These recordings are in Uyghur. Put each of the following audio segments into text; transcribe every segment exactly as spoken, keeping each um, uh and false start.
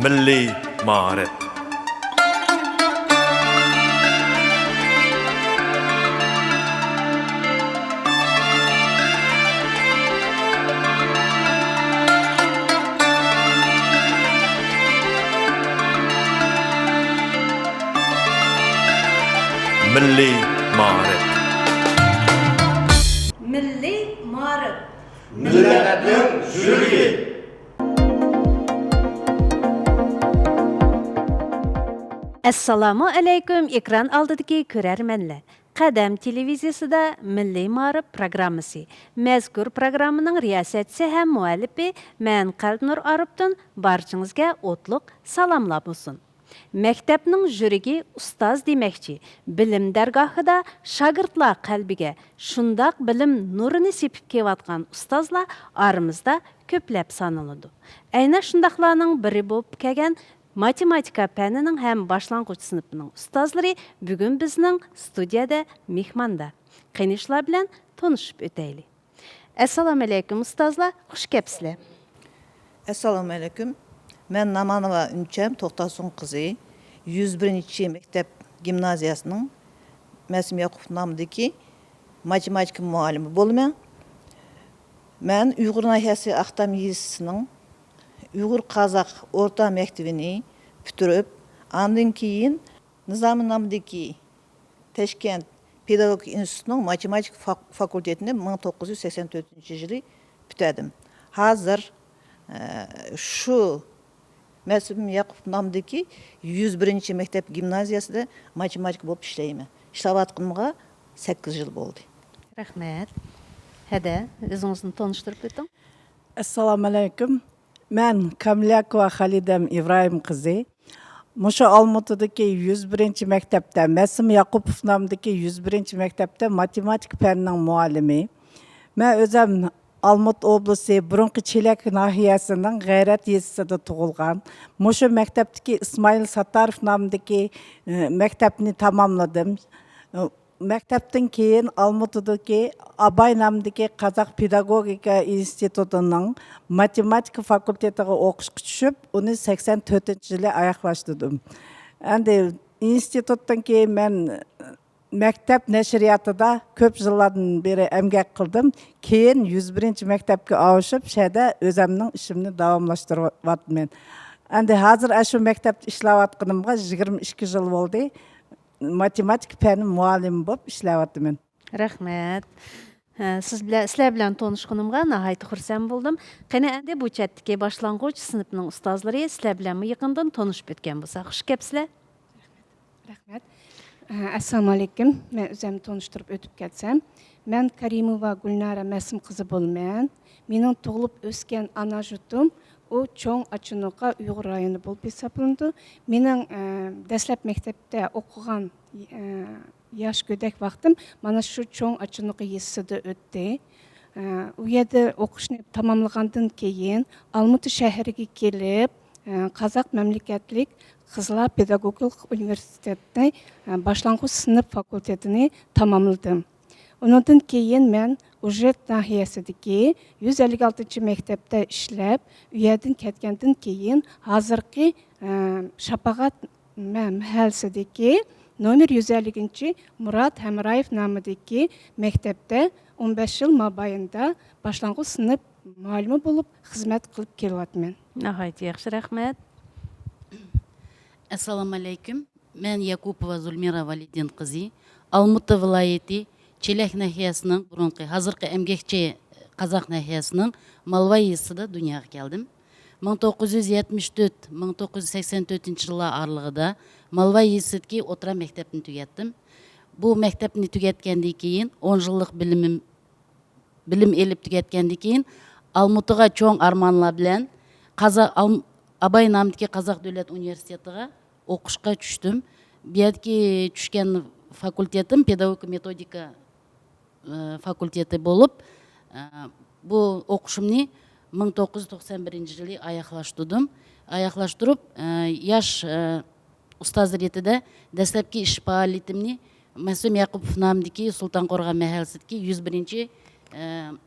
مىللىي مائارىپ. مىللىي مائارىپ. مىللىي مائارىپ. مىللەتنىڭ يۈرىكى. ئەسسالامۇ ئەلەيكۇم، ئېكران ئالدىدىكى كۆرەرمەنلەر. قەدەم تېلېۋىزىيەسىدە مىللىي مائارىپ پروگراممىسى. مەزكۇر پروگراممىنىڭ رىياسەتچىسى ھەم مۇئەللىپى مەن قەلبىنۇر ئارۇپتۇن. بارچىڭىزگە ئوتلۇق سالاملار بولسۇن. مەكتەپنىڭ يۈرىكى ئۇستاز دېمەكچى. بىلىم دەرگاھىدا شاگىرتلار قەلبىگە شۇنداق بىلىم نۇرىنى سېپىپ كېلىۋاتقان ئۇستازلار ئارىمىزدا كۆپلەپ سانىلىدۇ. ئەينە شۇنداقلارنىڭ بىرى بولۇپ كەلگەن ماتېماتىكا پەنىنىڭ ھەم باشلانغۇچ سىنىپىنىڭ ئۇستازلىرى بۈگۈن بىزنىڭ ستۇدىيەدە مېھماندا. قېنى شۇلار بىلەن تونۇشۇپ ئۆتەيلى. ئەسسالامۇئەلەيكۇم ئۇستازلار، خۇش كەپسىلەر. ئەسسالامۇئەلەيكۇم. مەن نامانوۋا ئۈنچەم توختاسۇن قىزى، يۈز بىرىنچى مەكتەپ گىمنازىيەسىنىڭ مەسىم ياقۇپوف نامىدىكى ماتېماتىكا مۇئەللىمى بولىمەن. مەن ئۇيغۇر ناھىيەسى ئاقتام يېزىسىنىڭ ئۇيغۇر قازاق ئورتا مەكتىۋىنى پۈتتۈرۈپ، ئاندىن كېيىن نىزامى نامىدىكى تەشكەنت پېداگوگىكا ئىنستىتۇتىنىڭ ماتېماتىكا فاك-، فاكۇلتېتىنى مىڭ توققۇز يۈز سەكسەن تۆتىنچى يىلى پۈتتۈردۈم. ھازىر، ئە، شۇ مەسىم ياقۇپوف نامىدىكى يۈز بىرىنچى مەكتەپ گىمنازىيەسىدە ماتېماتىك بولۇپ ئىشلەيمەن. ئىشلەۋاتقىنىمغا سەككىز يىل بولدى. رەھمەت. ھەدە، ئۆزىڭىزنى تونۇشتۇرۇپ ئۆتۈڭ. ئەسسالامۇئەلەيكۇم. مەن كاملياكوۋا خالىدەم ئىبراھىم قىزى. مۇشۇ ئالمۇتىدىكى يۈز بىرىنچى مەكتەپتە، مەسىم ياقۇپوف نامىدىكى يۈز بىرىنچى مەكتەپتە ماتېماتىكا پەنىنىڭ مۇئەللىمى. مەن ئۆزەم ئالمۇتا ئوبلىسى بۇرۇنقى چېلەك ناھىيەسىنىڭ غەيرەت يېزىسىدا تۇغۇلغان. مۇشۇ مەكتەپتىكى ئىسمائىل ساتتاروف نامىدىكى، ئى، مەكتەپنى تاماملىدىم. ئى، مەكتەپتىن كېيىن ئالمۇتىدىكى ئاباي نامىدىكى قازاق پېداگوگىكا ئىنستىتۇتىنىڭ ماتېماتىكا فاكۇلتېتىغا ئوقۇشقا چۈشۈپ، ئۇنى سەكسەن تۆتىنچى يىلى ئاياغلاشتۇردۇم. ئەندى ئىنستىتۇتتىن كېيىن مەن مەكتەپ نەشرىياتىدا كۆپ يىللاردىن بېرى ئەمگەك قىلدىم. كېيىن يۈز بىرىنچى مەكتەپكە ئاۋۇشۇپ، شەدە ئۆزەمنىڭ ئىشىمنى داۋاملاشتۇرۇۋاتىمەن. ئەندى ھازىر ئاشۇ مەكتەپتە ئىشلەۋاتقىنىمغا يىگىرمە ئىككى يىل بولدى. ماتېماتىكا پەنى مۇئەللىمى بولۇپ ئىشلەۋاتىمەن. رەھمەت. ھە، سىز بىلەن، سىلەر بىلەن تونۇشقىنىمغا ناھايىتى خۇرسەن بولدۇم. قېنى ئەندى بۇ چەتتىكى باشلانغۇچ سىنىپنىڭ ئۇستازلىرى سىلەر بىلەنمۇ يېقىندىن تونۇشۇپ ئۆتكەن بولسا، خۇش كەپسىلەر. رەھمەت. ئە، ئەسسالامۇئەلەيكۇم. مەن ئۆزۈمنى تونۇشتۇرۇپ ئۆتۈپ كەتسەم، مەن كەرىموۋا گۈلنارە مەسىم قىزى بولىمەن. مېنىڭ تۇغۇلۇپ ئۆسكەن ئانا يۇرتۇم ئۇ چوڭ ئاچىنوقا ئۇيغۇر رايونى بولۇپ ھېسابلىنىدۇ. مېنىڭ، ئە، دەسلەپ مەكتەپتە ئوقۇغان، ئە، ياش گۆدەك ۋاقتىم مانا شۇ چوڭ ئاچىنوقا يېزىسىدا ئۆتتى. ئە، ئۇ يەردە ئوقۇشنى تاماملىغاندىن كېيىن، ئالمۇتا شەھىرىگە كېلىپ، ئە، قازاق مەملىكەتلىك قىزلار پېداگوگىكىلىق ئۇنىۋېرسىتېتىنى، ئە، باشلانغۇچ سىنىپ فاكۇلتېتىنى تاماملىدىم. ئۇنىڭدىن كېيىن مەن ئۇژېت ناھىيەسىدىكى يۈز ئەللىك ئالتىنچى مەكتەپتە ئىشلەپ، ئۇ يەردىن كەتكەندىن كېيىن، ھازىرقى، ئە، شاپاغات مە-، مەھەللىسىدىكى نومېر يۈز ئەللىكىنچى مۇرات ھەمرايېف نامىدىكى مەكتەپتە ئون بەش يىل مابەينىدە باشلانغۇچ سىنىپ مۇئەللىمى بولۇپ خىزمەت قىلىپ كېلىۋاتىمەن. ناھايىتى ياخشى، رەھمەت. ئەسسالامۇئەلەيكۇم. مەن ياكۇپوۋا زۇلمىرا ۋالىدىن قىزى. ئالمۇتا ۋىلايىتى چېلەك ناھىيەسىنىڭ بۇرۇنقى، ھازىرقى ئەمگەكچى قازاق ناھىيەسىنىڭ مالۋاي يېزىسىدا دۇنياغا كەلدىم. مىڭ توققۇز يۈز يەتمىش تۆت، مىڭ توققۇز يۈز سەكسەن تۆتىنچى يىللار ئارىلىقىدا مالۋاي يېزىسىدىكى ئوتتۇرا مەكتەپنى تۈگەتتىم. بۇ مەكتەپنى تۈگەتكەندىن كېيىن، ئون يىللىق بىلىمىم، بىلىم ئېلىپ تۈگەتكەندىن كېيىن، ئالمۇتىغا چوڭ ئارمانلار بىلەن قازا-، ئال-، ئاباي نامىدىكى قازاق دۆلەت ئۇنىۋېرسىتېتىغا ئوقۇشقا چۈشتۈم. بۇ يەردىكى چۈشكەن فاكۇلتېتىم پېداگوگىكا مېتودىكا، ئە، فاكۇلتېتى بولۇپ، ئە، بۇ ئوقۇشۇمنى مىڭ توققۇز يۈز توقسان بىرىنچى يىلى ئاياغلاشتۇردۇم. ئاياغلاشتۇرۇپ، ئە، ياش، ئە، ئۇستاز رېتىدە دەسلەپكى ئىش پائالىيىتىمنى مەسۇم ياقۇپوف نامىدىكى سۇلتان قورغان مەھەللىسىدىكى يۈز بىرىنچى، ئە،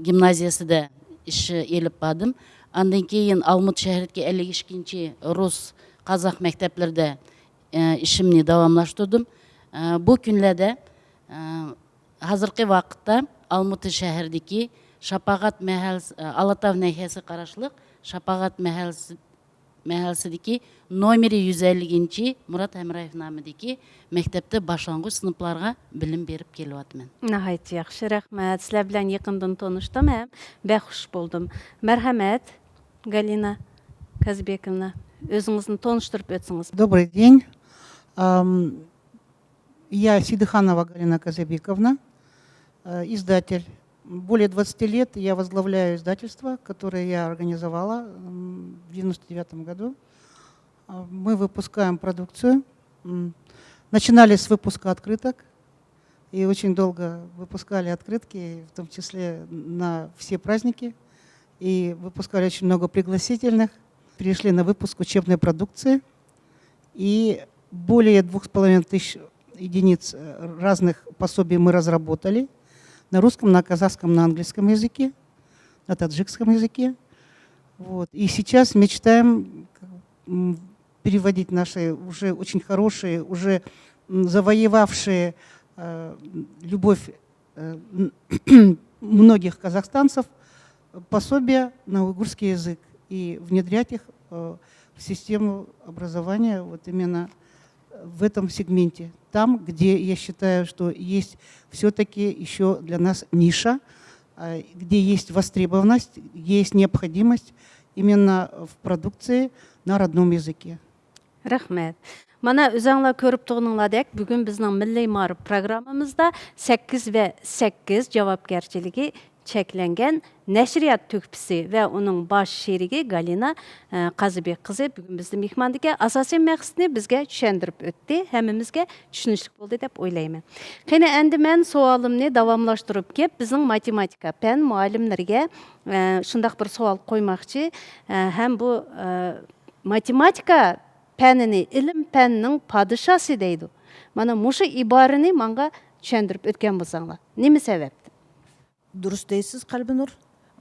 گىمنازىيەسىدە ئىش ئېلىپ باردىم. ئاندىن كېيىن ئالمۇتا شەھىرىدىكى ئەللىك ئىككىنچى رۇس، قازاق مەكتەپلىرىدە، ئە، ئىشىمنى داۋاملاشتۇردۇم. ئە، بۇ كۈنلەردە، ئە، ھازىرقى ۋاقىتتا ئالمۇتا شەھىرىدىكى شاپاغات مەھەللىسى، ئە، ئالاتاغ ناھىيەسىگە قاراشلىق شاپاغات مەھەللىسى، مەھەللىسىدىكى نومېرى يۈز ئەللىكىنچى مۇرات ھەمرايېف نامىدىكى مەكتەپتە باشلانغۇچ سىنىپلارغا بىلىم بېرىپ كېلىۋاتىمەن. ناھايىتى ياخشى، رەھمەت. سىلەر بىلەن يېقىندىن تونۇشتۇم ھەم بەك خۇش بولدۇم. مەرھەمەت، گالىنا كازىبېكوۋنا، ئۆزىڭىزنى تونۇشتۇرۇپ ئۆتسىڭىز. Добрый день. Ам, Я Сидыханова Галина Казабековна, э, издатель. Более двадцати лет я возглавляю издательство, которое я организовала, м, в девяносто девятом году. А, мы выпускаем продукцию. М, Начинали с выпуска открыток. И очень долго выпускали открытки, в том числе на все праздники. И выпускали очень много пригласительных. Перешли на выпуск учебной продукции. И более двух с половиной тысяч единиц, э, разных пособий мы разработали на русском, на казахском, на английском языке, на таджикском языке. Вот. И сейчас мечтаем, м, переводить наши уже очень хорошие, уже, м, завоевавшие, э, любовь, э, многих казахстанцев, пособия на уйгурский язык и внедрять их, э, в систему образования вот именно в этом сегменте. Там, где я считаю, что есть все-таки еще для нас ниша, а, где есть востребованность, есть необходимость именно в продукции на родном языке. رەھمەت. مانا ئۆزەڭلار كۆرۈپ تۇرغىنىڭلاردەك، بۈگۈن بىزنىڭ مىللىي مائارىپ پروگراممىمىزدا سەككىز ۋە سەككىز جاۋابكارچىلىكى چەكلەنگەن نەشرىيات تۆھپىسى ۋە ئۇنىڭ باش شېرىكى گالىنا، ئە، قازىبېك قىزى بۈگۈن بىزدە مېھماندىكەن. ئاساسىي مەقسىتىنى بىزگە چۈشەندۈرۈپ ئۆتتى. ھەممىمىزگە چۈشىنىشلىك بولدى دەپ ئويلايمەن. قېنى، ئەمدى مەن سوئالىمنى داۋاملاشتۇرۇپ كېلىپ، بىزنىڭ ماتېماتىكا پەن مۇئەللىملىرىگە، ئە، شۇنداق بىر سوئال قويماقچى. ئە، ھەم بۇ، ئە، ماتېماتىكا پەنىنى ئىلىم پەننىڭ پادىشاسى دەيدۇ. مانا مۇشۇ ئىبارىنى ماڭا چۈشەندۈرۈپ ئۆتكەن بولساڭلار. نېمە سەۋەبتىن؟ دۇرۇس دەيسىز، قەلبىنۇر.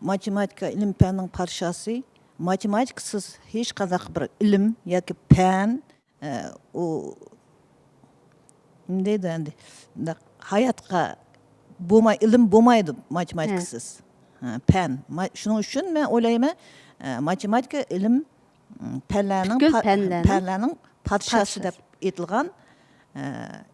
ماتېماتىكا ئىلىم پەننىڭ پادىشاسى. ماتېماتىكىسىز ھېچقانداق بىر ئىلىم ياكى پەن، ئە، ئۇ نېمە دەيدۇ ئەمدى؟ مۇنداق ھاياتقا بولماي، ئىلىم بولمايدۇ ماتېماتىكىسىز. ھە، پەن. ما-، شۇنىڭ ئۈچۈن مەن ئويلايمەن، ئە، ماتېماتىكا ئىلىم، م، پەنلەرنىڭ پۈتكۈل پا-، پەنلەرنىڭ پەنلەرنىڭ پادىشاسى پادىشاسى دەپ ئېيتىلغان، ئە،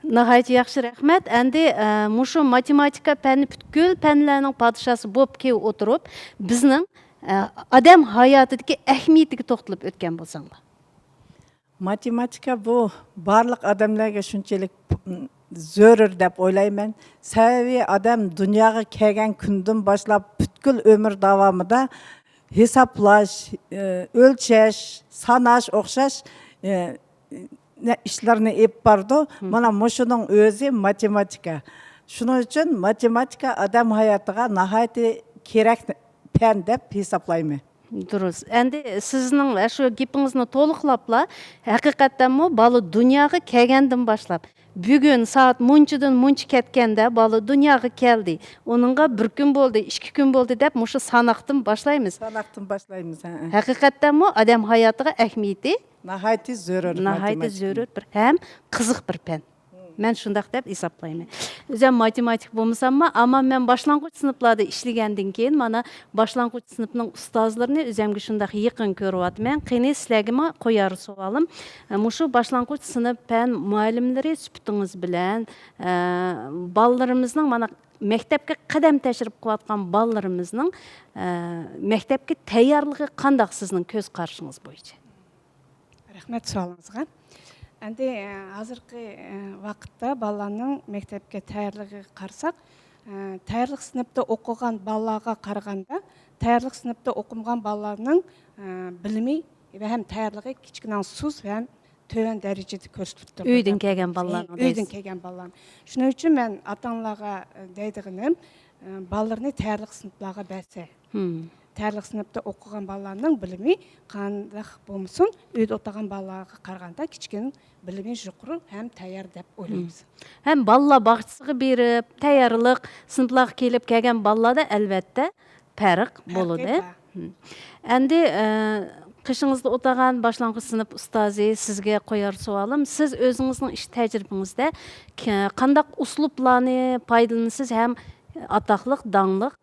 ناھايىتى ياخشى، رەھمەت. ئەمدى، ئە، مۇشۇ ماتېماتىكا پەنى پۈتكۈل پەنلەرنىڭ پادىشاسى بولۇپ كېلىپ ئولتۇرۇپ، بىزنىڭ، ئە، ئادەم ھاياتىدىكى ئەھمىيىتىگە توختىلىپ ئۆتكەن بولساڭلار. ماتېماتىكا بۇ بارلىق ئادەملەرگە شۇنچىلىك زۆرۈر دەپ ئويلايمەن. سەۋەبى ئادەم دۇنياغا كەلگەن كۈندىن باشلاپ پۈتكۈل ئۆمۈر داۋامىدا ھېسابلاش، ئۆلچەش، ساناش ئوخشاش، نە-، ئىشلارنى ئېلىپ بارىدۇ. مم. مانا مۇشۇنىڭ ئۆزى ماتېماتىكا. شۇنىڭ ئۈچۈن ماتېماتىكا ئادەم ھاياتىغا ناھايىتى كېرەك پەن دەپ ھېسابلايمەن. دۇرۇس. ئەمدى سىزنىڭ شۇ گېپىڭىزنى تولۇقلاپلا، ھەقىقەتەنمۇ بالا دۇنياغا كەلگەندىن باشلاپ، بۈگۈن سائەت مۇنچىدىن مۇنچە كەتكەندە بالا دۇنياغا كەلدى. ئۇنىڭغا بىر كۈن بولدى، ئىككى كۈن بولدى دەپ مۇشۇ ساناقتىن باشلايمىز. ساناقتىن باشلايمىز، ھە. ھەقىقەتەنمۇ ئادەم ھاياتىغا ئەھمىيىتى ناھايىتى زۆرۈر ناھايىتى ماتېماتىكىنىڭ. زۆرۈر بىر ھەم قىزىق بىر پەن. مەن شۇنداق دەپ ھېسابلايمەن. ئۆزۈم ماتېماتىك بولمىساممۇ، ئەمما مەن باشلانغۇچ سىنىپلاردا ئىشلىگەندىن كېيىن، مانا، باشلانغۇچ سىنىپنىڭ ئۇستازلىرىنى ئۆزۈمگە شۇنداق يېقىن كۆرۈۋاتىمەن. قېنى، سىلەرگىمۇ قويار سوئالىم. مۇشۇ باشلانغۇچ سىنىپ پەن مۇئەللىملىرى سۈپىتىڭىز بىلەن، ئە، بالىلىرىمىزنىڭ، مانا، مەكتەپكە قەدەم تەشرىپ قىلىۋاتقان بالىلىرىمىزنىڭ، ئە، مەكتەپكە تەييارلىقى قانداق سىزنىڭ كۆز قارىشىڭىز بويىچە؟ رەھمەت سوئالىڭىزغا. ئەمدى، ئە، ھازىرقى، ئە، ۋاقىتتا بالىلارنىڭ مەكتەپكە تەييارلىقىغا قارىساق، ئە، تەييارلىق سىنىپتا ئوقۇغان بالىلارغا قارىغاندا، تەييارلىق سىنىپتا ئوقۇمىغان بالىلارنىڭ، ئە، بىلىمى ۋە ھەم تەييارلىقى كىچىككىنە سۇس ۋە ھەم تۆۋەن دەرىجىدە كۆرسىتىلىپ تۇرىدۇ ئۆيدىن دەپ. كەلگەن بالىلارنىڭ ئۆيدىن دەيسىز. كەلگەن بالىلارنىڭ. شۇنىڭ ئۈچۈن مەن ئاتا-ئانىلارغا، ئە، دەيدىغىنىم، ئە، بالىلىرىنى تەييارلىق سىنىپلارغا بەرسە. مم. تەرلىك سىنىپتا ئوقۇغان بالىلارنىڭ بىلىمى قانداق بولمىسۇن، ئۆيدە ئولتۇرغان بالىلارغا قارىغاندا كىچىكىنىڭ بىلىمى يۇقىرى ھەم تەييار دەپ ئويلايمىز. ھەم بالىلار باغچىسىغا بېرىپ، تەييارلىق، سىنىپلارغا كېلىپ كەلگەن بالىلاردا ئەلۋەتتە پەرق بولىدۇ. بار. مم. ئەمدى، ئە، قېشىڭىزدا ئولتۇرغان باشلانغۇچ سىنىپ ئۇستازى، سىزگە قويار سوئالىم، سىز ئۆزىڭىزنىڭ ئىش تەجرىبىڭىزدە ك-، قانداق ئۇسلۇبلارنى پايدىلىنىسىز ھەم ئاتاقلىق، داڭلىق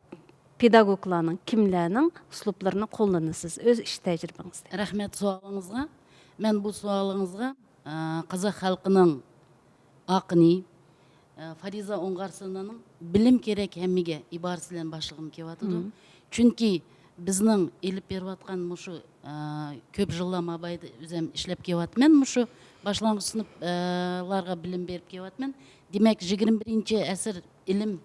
پېداگوگلارنىڭ، كىملەرنىڭ ئۇسلۇبلىرىنى قوللىنىسىز ئۆز ئىش تەجرىبىڭىزدە؟ رەھمەت سوئالىڭىزغا. مەن بۇ سوئالىڭىزغا، ئە، قازاق خەلقىنىڭ ئاقىنى، ئە، فارىزە ئوڭغارسىنانىڭ «بىلىم كېرەك ھەممىگە» ئىبارىسى بىلەن باشلىغۇم كېلىۋاتىدۇ. مم. چۈنكى بىزنىڭ ئېلىپ بېرىۋاتقان مۇشۇ، ئە، كۆپ يىللار ماۋايىدا ئۆزۈم ئىشلەپ كېلىۋاتىمەن، مۇشۇ باشلانغۇچ سىنىپ، ئە، لارغا بىلىم بېرىپ كېلىۋاتىمەن. دېمەك، يىگىرمە بىرىنچى ئەسىر ئىلىم،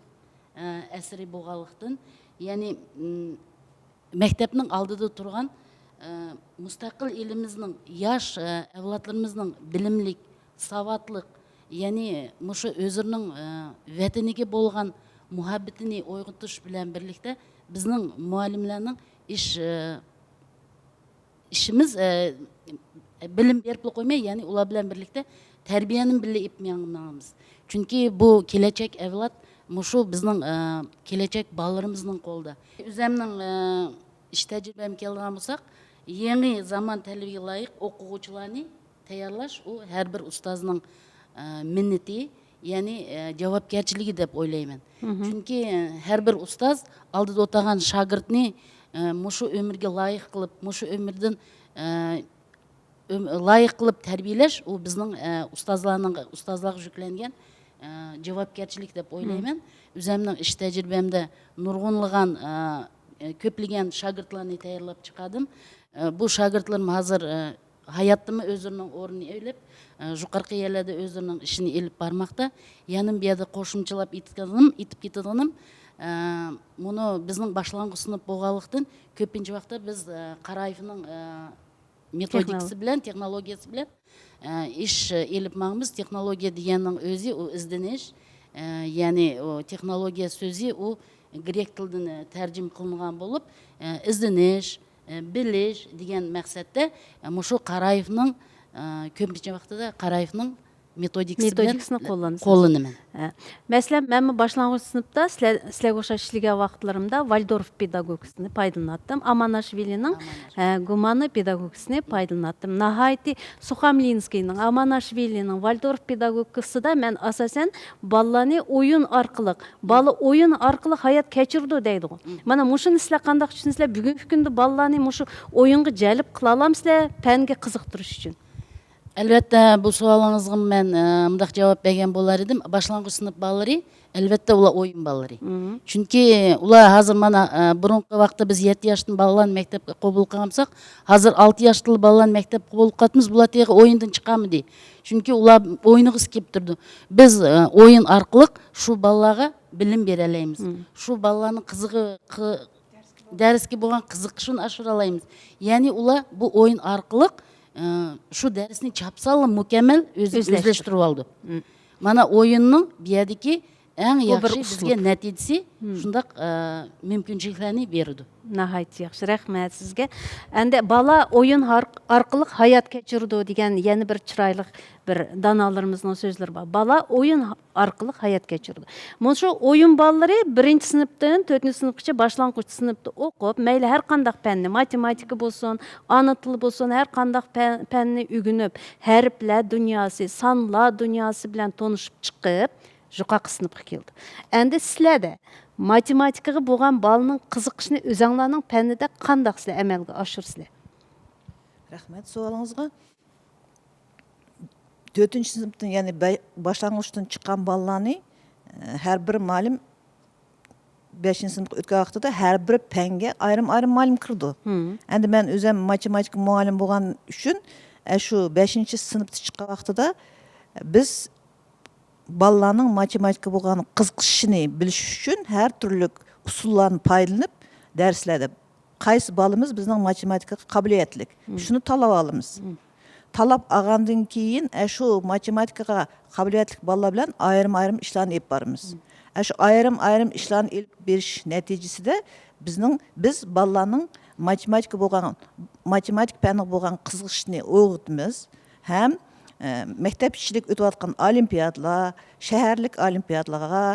ئە، ئەسىرى بولغانلىقتىن، يەنى، مم، مەكتەپنىڭ ئالدىدا تۇرغان، ئە، مۇستەقىل ئېلىمىزنىڭ ياش، ئە، ئەۋلادلىرىمىزنىڭ بىلىملىك، ساۋاتلىق، يەنى مۇشۇ ئۆزلىرىنىڭ، ئە، ۋەتىنىگە بولغان مۇھەببىتىنى ئويغىتىش بىلەن بىرلىكتە، بىزنىڭ مۇئەللىملەرنىڭ ئىش، ئە، ئىشىمىز، ئە، بىلىم بېرىپلا قويماي، يەنى ئۇلار بىلەن بىرلىكتە تەربىيەنى بىللە ئېلىپ ماڭىمىز. چۈنكى بۇ كېلەچەك ئەۋلاد، مۇشۇ بىزنىڭ، ئە، كېلەچەك بالىلىرىمىزنىڭ قولىدا. ئۆزەمنىڭ، ئە، ئىش تەجرىبەمگە كېلىدىغان بولساق، يېڭى زامان تەلىپىگە لايىق ئوقۇغۇچىلارنى تەييارلاش، ئۇ ھەر بىر ئۇستازنىڭ، ئە، مىننىتى، يەنى، ئە، جاۋابكەرچىلىكى دەپ ئويلايمەن. مھم. چۈنكى، ئە، ھەر بىر ئۇستاز ئالدىدا ئولتۇرغان شاگىرتنى، ئە، مۇشۇ ئۆمۈرگە لايىق قىلىپ، مۇشۇ ئۆمۈردىن، ئە، ئۆم-، لايىق قىلىپ تەربىيەلەش، ئۇ بىزنىڭ، ئە، ئۇستازلارنىڭ، ئۇستازلارغا يۈكلەنگەن، ئە، جاۋابكەرچىلىك دەپ ئويلايمەن. مم. ئۆزەمنىڭ ئىش تەجرىبەمدە نۇرغۇنلىغان، ئە، ئە، كۆپلىگەن شاگىرتلارنى تەييارلاپ چىقاردىم. ئە، بۇ شاگىرتلىرىم ھازىر، ئە، ھاياتتىمۇ ئۆزلىرىنىڭ ئورنىنى ئېلىپ، ئە، يۇقىرىقى يەرلەردە ئۆزلىرىنىڭ ئىشىنى ئېلىپ بارماقتا. يەنە بۇ يەردە قوشۇمچىلاپ ئېيتىدىغىنىم، ئېيتىپ كېتىدىغىنىم، ئە، مۇنۇ بىزنىڭ باشلانغۇچ سىنىپ بولغانلىقتىن، كۆپىنچە ۋاقىتتا بىز، ئە، قارايېۋنىڭ، ئە، مېتودىكىسى تېخنولوگىيە. بىلەن، تېخنولوگىيەسى بىلەن، ئە، ئىش ئېلىپ ماڭىمىز. تېخنولوگىيە دېگەننىڭ ئۆزى ئۇ ئىزدىنىش، ئە، يەنى ئۇ تېخنولوگىيە سۆزى ئۇ گرېك تىلىدىن، ئە، تەرجىمە قىلىنغان بولۇپ، ئە، ئىزدىنىش، ئە، بىلىش دېگەن مەقسەتتە، ئە، مۇشۇ قارايېۋنىڭ، ئە، كۆپىنچە ۋاقتىدا قارايېۋنىڭ مېتودىكىسى بىلەن مېتودىكىسىنى قوللىنىسىز. قوللىنىمەن. ھە. مەسىلەن، مەنمۇ باشلانغۇچ سىنىپتا سىلەر، سىلەرگە ئوخشاش ئىشلىگەن ۋاقىتلىرىمدا ۋالدورف پېداگوگىكىسىنى پايدىلىناتتىم. ئاماناشۋىلىنىڭ، ئاماناشۋىلى. ھە، گۇمانى پېداگوگىكىسىنى پايدىلىناتتىم. ناھايىتى سۇخاملىنسكىينىڭ، ئاماناشۋىلىنىڭ ۋالدورف پېداگوگىكىسىدا مەن ئاساسەن بالىلارنى ئويۇن ئارقىلىق، بالا ئويۇن ئارقىلىق ھايات كەچۈرىدۇ دەيدىغۇ. مم. مانا مۇشۇنى سىلەر قانداق چۈشىنىسىلەر؟ بۈگۈنكى كۈندە بالىلارنى مۇشۇ ئويۇنغا جەلپ قىلالامسىلەر، پەنگە قىزىقتۇرۇش ئۈچۈن؟ ئەلۋەتتە، بۇ سوئالىڭىزغا مەن، ئە، مۇنداق جاۋاب بەرگەن بولار ئىدىم. باشلانغۇچ سىنىپ بالىلىرى، ئەلۋەتتە، ئۇلار ئويۇن بالىلىرى. مم. چۈنكى ئۇلار ھازىر مانا، ئە، بۇرۇنقى ۋاقىتتا بىز يەتتە ياشتىن بالىلارنى مەكتەپكە قوبۇل قىلغان بولساق، ھازىر ئالتە ياشتىلا بالىلارنى مەكتەپكە قوبۇل قىلىۋاتىمىز. بۇلار تېخى ئويۇندىن چىقالمىدى. چۈنكى ئۇلار ئوينىغۇسى كېلىپ تۇرىدۇ. بىز، ئە، ئويۇن ئارقىلىق شۇ بالىلارغا بىلىم بېرەلەيمىز. مم. شۇ بالىلارنىڭ قىزىغى-، قى-، دەرسكە بولغان قىزىقىشىنى ئاشۇرالايمىز. يەنى ئۇلار بۇ ئويۇن ئارقىلىق، ئە، شۇ دەرسنى چاپسانلا مۇكەممەل ئۆز-، ئۆزلەشتۈرۈپ. ئۆزلەشتۈرۈۋالىدۇ. مم. مانا ئويۇننىڭ بۇ يەردىكى ئەڭ بۇ بىر ياخشى ئۇسلۇب. بىزگە نەتىجىسى مم. شۇنداق، ئە، مۇمكىنچىلىكلەرنى بېرىدۇ. ناھايىتى ياخشى، رەھمەت سىزگە. ئەمدى بالا ئويۇن ھار-، ئارقىلىق ھايات كەچۈرىدۇ دېگەن يەنە بىر چىرايلىق بىر دانالىرىمىزنىڭ سۆزلىرى بار. بالا ئويۇن ھا-، ئارقىلىق ھايات كەچۈرىدۇ. مۇشۇ ئويۇن بالىلىرى بىرىنچى سىنىپتىن تۆتىنچى سىنىپقىچە باشلانغۇچ سىنىپتا ئوقۇپ، مەيلى ھەر قانداق پەننى، ماتېماتىكا بولسۇن، ئانا تىل بولسۇن، ھەر قانداق پەن-، پەننى ئۆگىنىپ، ھەرپلەر دۇنياسى، سانلار دۇنياسى بىلەن تونۇشۇپ چىقىپ، يۇقىرىقى سىنىپقا كېلىدۇ. ئەمدى سىلەردە ماتېماتىكىغا بولغان بالىنىڭ قىزىقىشىنى ئۆزەڭلارنىڭ پەنىدە قانداق سىلەر ئەمەلگە ئاشۇرىسىلەر؟ رەھمەت سوئالىڭىزغا. تۆتىنچى سىنىپتىن، يەنى بە-، باشلانغۇچتىن چىققان بالىلارنى، ئە، ھەر بىر مۇئەللىم بەشىنچى سىنىپقا ئۆتكەن ۋاقتىدا ھەر بىر پەنگە ئايرىم-ئايرىم مۇئەللىم كىرىدۇ. مم. ئەمدى مەن ئۆزۈم ماتېماتىكا مۇئەللىمى بولغان ئۈچۈن، ئە، شۇ بەشىنچى سىنىپتا چىققان ۋاقتىدا بىز بالىلارنىڭ ماتېماتىكا بولغان قىزىقىشىنى بىلىش ئۈچۈن ھەر تۈرلۈك ئۇسۇللارنى پايدىلىنىپ، دەرسلەردە قايسى بالىمىز بىزنىڭ ماتېماتىكىغا قابىلىيەتلىك، مم. شۇنى تاللاپ ئالىمىز. مم. تاللاپ ئالغاندىن كېيىن، ئە، شۇ ماتېماتىكىغا قابىلىيەتلىك بالىلار بىلەن ئايرىم-ئايرىم ئىشلارنى ئېلىپ بارىمىز. مم. ئاشۇ ئايرىم-ئايرىم ئىشلارنى ئېلىپ بېرىش نەتىجىسىدە بىزنىڭ، بىز بالىلارنىڭ ماتېماتىكا بولغان، ماتېماتىكا پەنىگە بولغان قىزىقىشىنى ئويغىتىمىز ھەم، ئە، مەكتەپ ئىچىدىكى ئۆتۈۋاتقان ئولىمپىيادىلار، شەھەرلىك ئولىمپىيادىلارغا،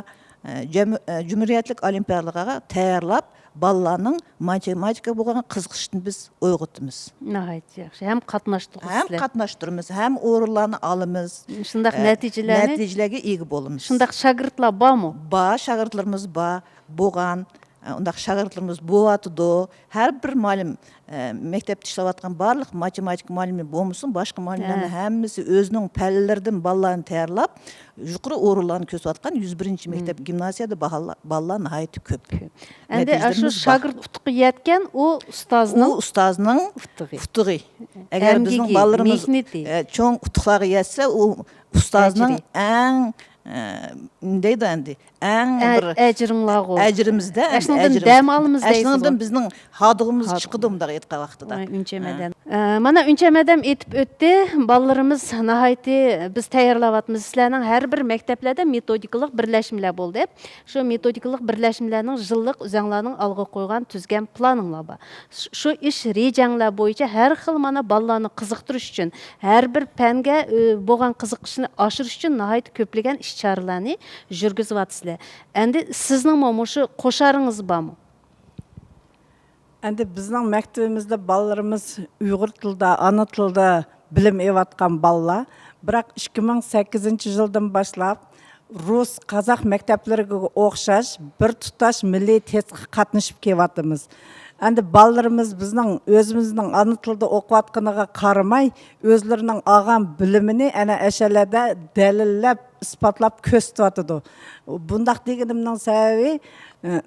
ئە، جەم-، ئە، جۇمھۇرىيەتلىك ئولىمپىيادىلارغا تەييارلاپ، بالىلارنىڭ ماتېماتىكىغا بولغان قىزىقىشىنى بىز ئويغىتىمىز. ناھايىتى ياخشى. ھەم قاتناشتۇرغۇسىلەر. ھەم قاتناشتۇرىمىز، ھەم ئورۇنلارنى ئالىمىز. شۇنداق ئە، نەتىجىلەرنى، نەتىجىلەرگە ئىگە بولىمىز. شۇنداق شاگىرتلار بارمۇ؟ بار، شاگىرتلىرىمىز بار، بولغان. ئە، ئۇنداق شاگىرتلىرىمىز بولۇۋاتىدۇ. ھەر بىر مۇئەللىم، ئە، مەكتەپتە ئىشلەۋاتقان بارلىق ماتېماتىكا مۇئەللىمى بولمىسۇن، باشقا مۇئەللىملەرنىڭ ھە. ھەممىسى ئۆزىنىڭ پەنلىرىدىن بالىلارنى تەييارلاپ، يۇقىرى ئورۇنلارنى كۆرسىتىۋاتقان يۈز بىرىنچى مەكتەپ گىمنازىيەدە باھالار-، بالىلار ناھايىتى كۆپ. كۆپ. ئەمدى ئاشۇ نەتىجىلىرىمىز بار. شاگىرت ئۇتۇققا يەتكەن ئۇ ئۇستازنىڭ ئۇ ئۇستازنىڭ ئۇتۇقى. ئۇتۇقى. ئەگەر بىزنىڭ ئەمگىكى، بالىلىرىمىز، مېھنىتى. ئە، چوڭ ئۇتۇقلارغا يەتسە، ئۇ ئۇستازنىڭ ئەجرى. ئەڭ، ئە، نېمە دەيدۇ ئەمدى؟ ئەڭ ئە-، بىر ئەجرىڭلارغۇ. ئەجرىمىزدە، ئەمدى ئەشۇنىڭدىن ئەجرىمىز. دەم ئالىمىز ئەشۇنىڭدىن دەيسىزغۇ؟ بىزنىڭ ھادىغىمىز ھادىغىمىز. چىقىدۇ، مۇنداق ئېيتقان ۋاقتىدا. ۋاي، ئۈنچە ھە. مەدەم. ئە، مانا ئۈنچە مەدەم ئېيتىپ ئۆتتى. بالىلىرىمىز ناھايىتى، بىز تەييارلاۋاتىمىز. سىلەرنىڭ ھەر بىر مەكتەپلەردە مېتودىكىلىق بىرلەشمىلەر بولدى. شۇ مېتودىكىلىق بىرلەشمىلەرنىڭ يىللىق ئۆزەڭلارنىڭ ئالغا قويغان تۈزگەن پىلانىڭلار بار. ش-، شۇ ئىش رېجەڭلار بويىچە ھەر خىل مانا بالىلارنى قىزىقتۇرۇش ئۈچۈن، ھەر بىر پەنگە، ئۆ، بولغان قىزىقىشىنى ئاشۇرۇش ئۈچۈن ناھايىتى كۆپلىگەن ئىش چارىلەرنى يۈرگۈزۈۋاتىسىلەر. ئەمدى سىزنىڭمۇ مۇشۇ قوشارىڭىز بارمۇ؟ ئەمدى بىزنىڭ مەكتىۋىمىزدە بالىلىرىمىز ئۇيغۇر تىلىدا، ئانا تىلىدا بىلىم ئېلىۋاتقان بالىلار. بىراق ئىككى مىڭ سەككىزىنچى يىلدىن باشلاپ رۇس، قازاق مەكتەپلىرىگە ئوخشاش بىر تۇتاش مىللىي تېستقا قاتنىشىپ كېلىۋاتىمىز. ئەمدى بالىلىرىمىز بىزنىڭ ئۆزىمىزنىڭ ئانا تىلىدا ئوقۇۋاتقىنىغا قارىماي، ئۆزلىرىنىڭ ئالغان بىلىمىنى ئەنە ئەشەلەردە دەلىللەپ، ئىسپاتلاپ كۆرسىتىۋاتىدۇ. بۇنداق دېگىنىمنىڭ سەۋەبى، ئە،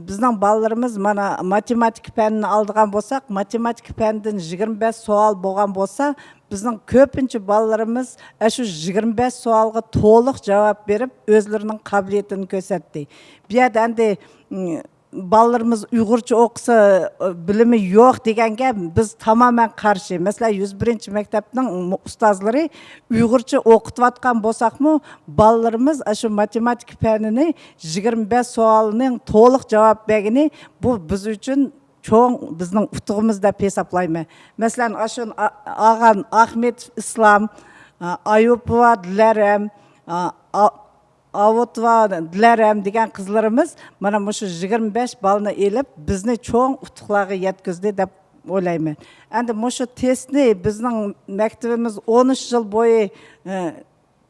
بىزنىڭ بالىلىرىمىز مانا ماتېماتىكا پەنىنى ئالىدىغان بولساق، ماتېماتىكا پەنىدىن يىگىرمە بەش سوئال بولغان بولسا، بىزنىڭ كۆپىنچە بالىلىرىمىز ئاشۇ يىگىرمە بەش سوئالغا تولۇق جاۋاب بېرىپ، ئۆزلىرىنىڭ قابىلىيىتىنى كۆرسەتتى. بۇ يەردە ئەمدى، م، بالىلىرىمىز ئۇيغۇرچە ئوقۇسا، ئە، بىلىمى يوق دېگەن گەپ، بىز تامامەن قارشى. مەسىلەن، يۈز بىرىنچى مەكتەپنىڭ ئۇستازلىرى ئۇيغۇرچە ئوقۇتۇۋاتقان بولساقمۇ، بالىلىرىمىز ئاشۇ ماتېماتىكا پەنىنى يىگىرمە بەش سوئالنىڭ تولۇق جاۋاب بەرگىنى، بۇ بىز ئۈچۈن چوڭ بىزنىڭ ئۇتۇقىمىز دەپ ھېسابلايمەن. مەسىلەن، ئاشۇ ئا-، ئالغان ئاخمېتوف ئىسلام، ئا، ئايۇپوۋا دىلەرەم، ئا، ئا-، ئاۋۇتوۋا دىلەرەم دېگەن قىزلىرىمىز مانا مۇشۇ يىگىرمە بەش بالنى ئېلىپ، بىزنى چوڭ ئۇتۇقلارغا يەتكۈزدى دەپ ئويلايمەن. ئەمدى مۇشۇ تېستنى بىزنىڭ مەكتىۋىمىز ئون ئۈچ يىل بويى، ئە،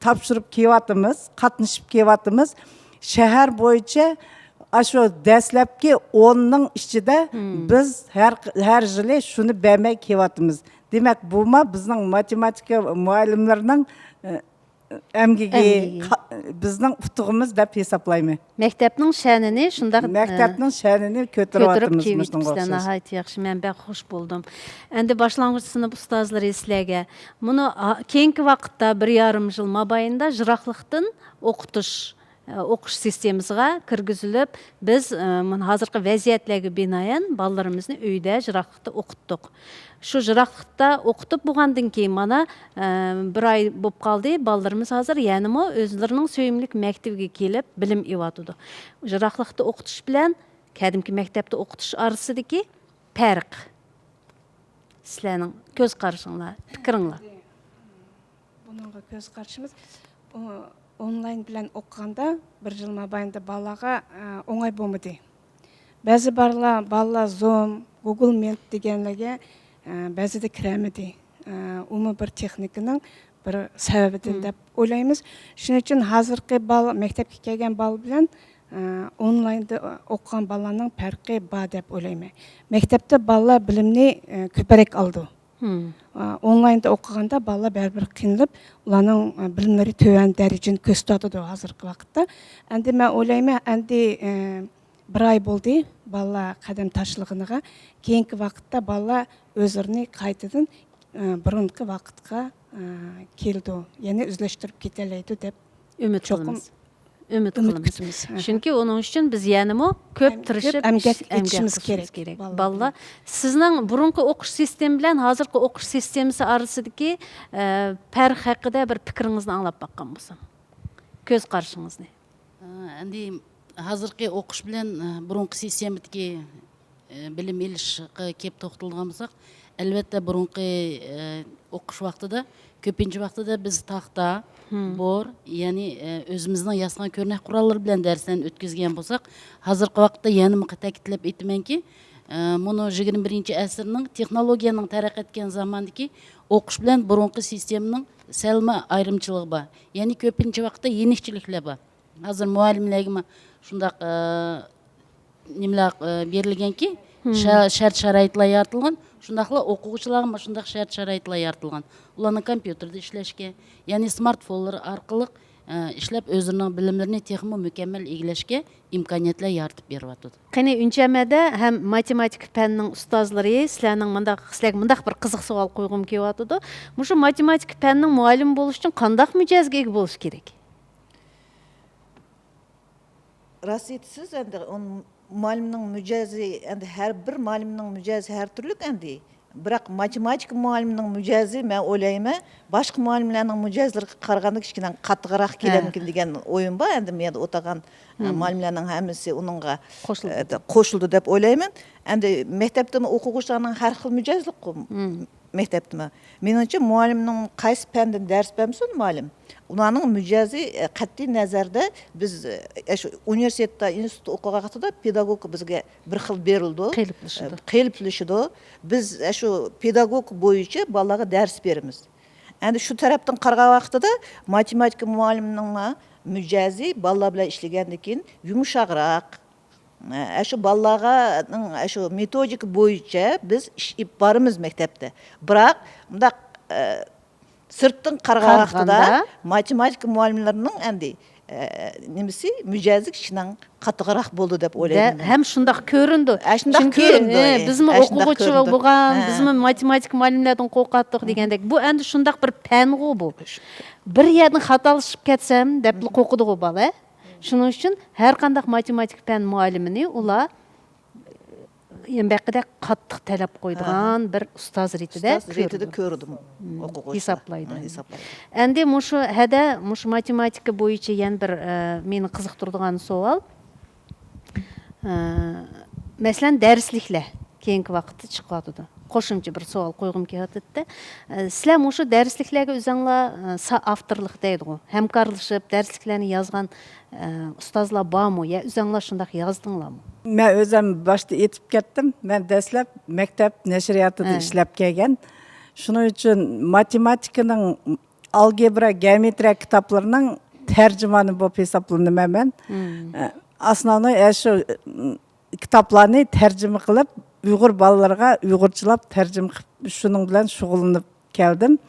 تاپشۇرۇپ كېلىۋاتىمىز، قاتنىشىپ كېلىۋاتىمىز. شەھەر بويىچە ئاشۇ دەسلەپكى ئوننىڭ ئىچىدە مم. بىز ھەر، ھەر يىلى شۇنى بەرمەي كېلىۋاتىمىز. دېمەك، بۇمۇ بىزنىڭ ماتېماتىكا مۇئەللىملىرىنىڭ، ئە، ئەمگىكى، ئەمگىكى. قا-، بىزنىڭ ئۇتۇقىمىز دەپ ھېسابلايمەن. مەكتەپنىڭ شەنىنى شۇنداق، مەكتەپنىڭ ئە، شەنىنى كۆتۈرۈۋاتىمىز كۆتۈرۈپ مۇشۇنىڭغا كېلىۋېتىپسىلەر. ئوخشاش. ناھايىتى ياخشى، مەن بەك خۇش بولدۇم. ئەمدى باشلانغۇچ سىنىپ ئۇستازلىرى سىلەرگە. مۇنۇ، ئا، كېيىنكى ۋاقىتتا بىر يارىم يىل مابەينىدە يىراقلىقتىن ئوقۇتۇش، ئە، ئوقۇش سىستېمىسىغا كىرگۈزۈلۈپ، بىز، ئە، مانا ھازىرقى ۋەزىيەتلەرگە بىنائەن بالىلىرىمىزنى ئۆيدە يىراقلىقتا ئوقۇتتۇق. شۇ يىراقلىقتا ئوقۇتۇپ بولغاندىن كېيىن مانا، ئە، بىر ئاي بولۇپ قالدى. بالىلىرىمىز ھازىر يەنىمۇ ئۆزلىرىنىڭ سۆيۈملۈك مەكتىپىگە كېلىپ بىلىم ئېلىۋاتىدۇ. يىراقلىقتا ئوقۇتۇش بىلەن قەدىمكى مەكتەپتە ئوقۇتۇش ئارىسىدىكى پەرق. سىلەرنىڭ كۆز قارىشىڭلار، پىكرىڭلار. بۇنىڭغا كۆز قارىشىمىز، ئو-، ئونلاين بىلەن ئوقۇغاندا بىر يىل مابەينىدە بالىلارغا، ئە، ئوڭاي بولمىدى. بەزى بالىلار، بالىلار زۇم، گۇگل مىت دېگەنلەرگە، ئە، بەزىدە كىرەلمىدى. ئە، ئۇمۇ بىر تېخنىكىنىڭ بىر سەۋەبىدىن مم. دەپ ئويلايمىز. شۇنىڭ ئۈچۈن ھازىرقى بالا، مەكتەپكە كەلگەن بالا بىلەن، ئە، ئونلايندا ئوقۇغان بالىلارنىڭ پەرقى بار دەپ ئويلايمەن. مەكتەپتە بالىلار بىلىمنى، ئە، كۆپرەك ئالىدۇ. مم. ئە، ئونلايندا ئوقۇغاندا بالىلار بەرىبىر قىينىلىپ، ئۇلارنىڭ، ئە، بىلىملىرى تۆۋەن دەرىجىنى كۆرسىتىۋاتىدۇ ھازىرقى ۋاقىتتا. ئەمدى مەن ئويلايمەن، ئەمدى، ئە، بىر ئاي بولدى بالىلار قەدەم تاشلىغىنىغا. كېيىنكى ۋاقىتتا بالىلار ئۆزلىرىنى قايتىدىن، ئە، بۇرۇنقى ۋاقىتقا، ئە، كېلىدۇ، يەنى ئۆزلەشتۈرۈپ كېتەلەيدۇ دەپ ئۈمىد چوقۇم قىلىمىز. ئۈمىد ئۈمىد قىلىمىز. كۈتىمىز. ئەھە. چۈنكى ئۇنىڭ ئۈچۈن بىز يەنىمۇ كۆپ ئەم-، تىرىشىپ كۆپ ئەمگەك ئىش-، ئەمگەك ئېتىشىمىز قىلىشىمىز كېرەك كېرەك. بالىلار بالىلار، بىلەن. سىزنىڭ بۇرۇنقى ئوقۇش سىستېما بىلەن ھازىرقى ئوقۇش سىستېمىسى ئارىسىدىكى، ئە، پەرق ھەققىدە بىر پىكرىڭىزنى ئاڭلاپ باققان بولسام. كۆز قارىشىڭىزنى. ئە، ئەمدى ھازىرقى ئوقۇش بىلەن، ئە، بۇرۇنقى سىستېمىدىكى، ئە، بىلىم ئېلىشقا كېلىپ توختىلىدىغان بولساق، ئەلۋەتتە، بۇرۇنقى، ئە، ئوقۇش ۋاقتىدا، كۆپىنچە ۋاقتىدا بىز تاختا، بور، يەنى، ئە، ئۆزىمىزنىڭ ياسىغان كۆرنەك قوراللىرى بىلەن دەرسلەرنى ئۆتكۈزگەن بولساق، ھازىرقى ۋاقىتتا يەنىمۇ تەكىتلەپ ئېيتىمەنكى، ئە، مۇنۇ يىگىرمە بىرىنچى ئەسىرنىڭ تېخنولوگىيەنىڭ تەرەققىي ئەتكەن زامانىدىكى ئوقۇش بىلەن بۇرۇنقى سىستېمىنىڭ سەلمە ئايرىمچىلىقى بار. يەنى كۆپىنچە ۋاقىتتا يېنىكچىلىكلەر بار. ھازىر مۇئەللىملەرگىمۇ شۇنداق، ئە، نېمىلەر، ئە، بېرىلگەنكى، شە-، شەرت-شارائىتلار يارىتىلغان، شۇنداقلا ئوقۇغۇچىلارغىمۇ شۇنداق شەرت-شارائىتلار يارىتىلغان. ئۇلارنىڭ كومپيۇتېردا ئىشلەشكە، يەنى سمارتفونلىرى ئارقىلىق، ئە، ئىشلەپ، ئۆزلىرىنىڭ بىلىملىرىنى تېخىمۇ مۇكەممەل ئىگىلەشكە ئىمكانىيەتلەر يارىتىپ بېرىۋاتىدۇ. قېنى، ئۈنچەمەدە ھەم ماتېماتىكا پەننىڭ ئۇستازلىرى، سىلەرنىڭ مۇنداق، سىلەرگە مۇنداق بىر قىزىق سوئال قويغۇم كېلىۋاتىدۇ. مۇشۇ ماتېماتىكا پەننىڭ مۇئەللىمى بولۇش ئۈچۈن قانداق مىجەزگە ئىگە بولۇش كېرەك؟ راست ئېيتىسىز، ئەمدى ئۇن-، مۇئەللىمنىڭ مىجەزى، ئەمدى ھەر بىر مۇئەللىمنىڭ مىجەزى ھەر تۈرلۈك ئەمدى. بىراق ماتېماتىكا مۇئەللىمىنىڭ مىجەزى، مەن ئويلايمەن، باشقا مۇئەللىملەرنىڭ مىجەزلىرىگە قارىغاندا كىچىككىنە قاتتىقراق كېلەمكىن دېگەن ئويۇم بار. ئەمدى مۇ يەردە ئوتۇرغان، ئە، مۇئەللىملەرنىڭ ھەممىسى ئۇنىڭغا، قوشۇلدى. ئە، قوشۇلدى دەپ ئويلايمەن. ئەمدى مەكتەپتىمۇ ئوقۇغۇچىلارنىڭ ھەر خىل مىجەزلىكقۇ مەكتەپتىمۇ. مېنىڭچە، مۇئەللىمنىڭ قايسى پەندىن دەرس بەرمىسۇن مۇئەللىم، ئۇلارنىڭ مىجەزى، ئە، قەتئىي نەزەردە بىز، ئە، شۇ ئۇنىۋېرسىتېتتا، ئىنستىتۇتتا ئوقۇغان ۋاقتىدا پېداگوگىكا بىزگە بىر خىل بېرىلىدۇ. قېلىپلىشىدۇ. ئە، قېلىپلىشىدۇ. بىز، ئە، شۇ پېداگوگىكا بويىچە بالىلارغا دەرس بېرىمىز. ئەمدى شۇ تەرەپتىن قارىغان ۋاقتىدا ماتېماتىكا مۇئەللىمىنىڭ مىجەزى بالىلار بىلەن ئىشلىگەندىن كېيىن يۇمشاقراق. ئە، شۇ بالىلارغا، ئە، شۇ مېتودىكا بويىچە بىز ئىش ئېلىپ بارىمىز مەكتەپتە. بىراق، مۇنداق، ئە، سىرتتىن قارىغان ۋاقتىدا قارىغاندا ماتېماتىكا مۇئەللىملىرىنىڭ ئەمدى، ئە، نېمىسى، مىجەزى كىشىنىڭ قاتتىقراق بولىدۇ دەپ ئويلايمەن. ھەم شۇنداق كۆرۈندى. ئە، شۇنداق چۈنكى، كۆرۈندى. ئە، ئە، بىزمۇ ئە، شۇنداق ئوقۇغۇچى كۆرۈندى. بولغان، ھە. بىزمۇ ماتېماتىكا مۇئەللىملەردىن قورقاتتۇق دېگەندەك. بۇ ئەمدى شۇنداق بىر پەنغۇ بۇ. بىر يەردىن خاتالىشىپ كەتسەم دەپلا قورقىدىغۇ بالا. شۇنىڭ ئۈچۈن ھەر قانداق ماتېماتىكا پەن مۇئەللىمىنى ئۇلار، يەنە بەقىدە قاتتىق تەلەپ قويىدىغان بىر ئۇستاز رېتىدە ئۇستاز رېتىدە كۆرىدۇ. كۆرىدۇ ئوقۇغۇچىلار. ھېسابلايدۇ. ھېسابلايدۇ. ئەمدى مۇشۇ ھەدە، مۇشۇ ماتېماتىكا بويىچە يەنە بىر، ئە، مېنى قىزىقتۇرىدىغان سوئال. ئە، مەسىلەن، دەرسلىكلەر كېيىنكى ۋاقىتتا چىقىۋاتىدۇ. قوشۇمچە بىر سوئال قويغۇم كېلىۋاتىدۇ. ئە، سىلەر مۇشۇ دەرسلىكلەرگە ئۆزۈڭلار، ئە، سا-، ئاپتورلۇق دەيدىغۇ، ھەمكارلىشىپ دەرسلىكلەرنى يازغان، ئە، ئۇستازلار بارمۇ يا ئۆزۈڭلار شۇنداق يازدىڭلارمۇ؟ مەن ئۆزۈم باشتا ئېيتىپ كەتتىم. مەن دەسلەپ مەكتەپ نەشرىياتىدا ئىشلەپ كەلگەن. شۇنىڭ ئۈچۈن ماتېماتىكىنىڭ ئالگېبرا، گېئومېترىيە كىتابلىرىنىڭ تەرجىمانى بولۇپ ھېسابلىنىمەن مەن. ئە، ئاسناۋنى، ئە، شۇ، ئىم، كىتابلارنى تەرجىمە قىلىپ، ئۇيغۇر بالىلىرىغا ئۇيغۇرچىلاپ تەرجىمە قىلىپ، شۇنىڭ بىلەن شۇغۇللىنىپ كەلدىم.